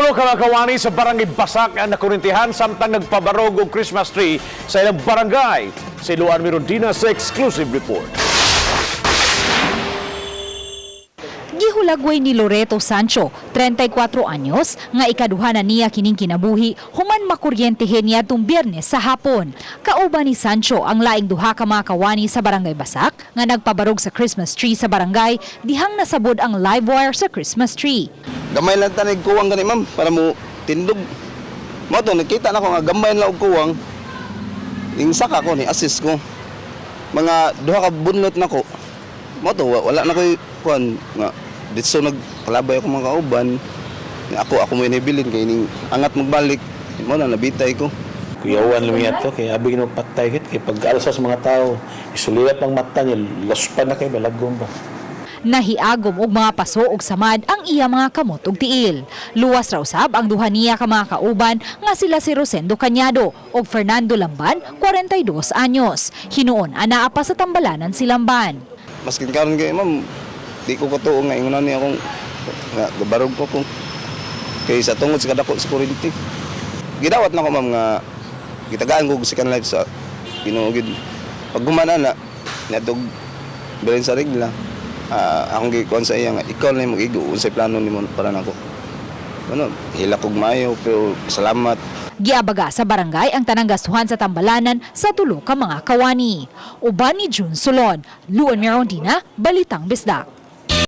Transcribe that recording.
Tulo ka mga kawani sa Barangay Basak ang nakurintihan samtang nagpabarog og Christmas tree sa ilang barangay. Si Luan Mirondina sa exclusive report. Gihulagway ni Loreto Sancho, 34 anyos, nga ikaduha na niya kining kinabuhi human makuryentehe niya tong Biyernes sa hapon. Kauban ni Sancho ang laing duha ka mga kawani sa Barangay Basak nga nagpabarog sa Christmas tree sa barangay dihang nasabod ang live wire sa Christmas tree. Gamay lang tanig kuwang gani, ma'am, para mo tindog. Mo to nakita na ko nga gamay lang og kuwang. Ing saka ko ni assist ko. Mga duha ka bunlot nako. Mo to wala na koy kuan nga ditso nagkalabay ako mga kauban. Nga ako mo inibilin kay ning angat magbalik. Mo na nabitay ko. Kuyawan lumiya to, kay abi ginoo patay kit, kay pag alsa sa mga tao, isuliat ang mata niya, laspan na kay balagom ba. Nahiagom og mga paso og samad ang iya mga kamot ug tiil. Luwas ra usab ang duha niya ka mga kauban nga sila si Rosendo Cañado ug Fernando Lamban, 42 anyos. Hinuon anaa pa sa tambalanan si Lamban. Maskin karon kay ma'am, di ko katuo nga ingon ni akong nga gabarog ko ko. Kay sa tungod sa kadako sa kuryente. Gidawat na ko, ma'am, nga gitagaan ko og second life sa Ginoo gid. Pag gumana na niadtog bilin sa regla. Akong gikuan sa iya nga ikaw na yung mag-igo unsay plano nimo para nako. Ano, hilak kog maayo pero salamat. Giabaga sa barangay ang tanang gastuhan sa tambalanan sa tulo ka mga kawani. Uban ni June Solon, Luan Mirondina, Balitang Bisdak.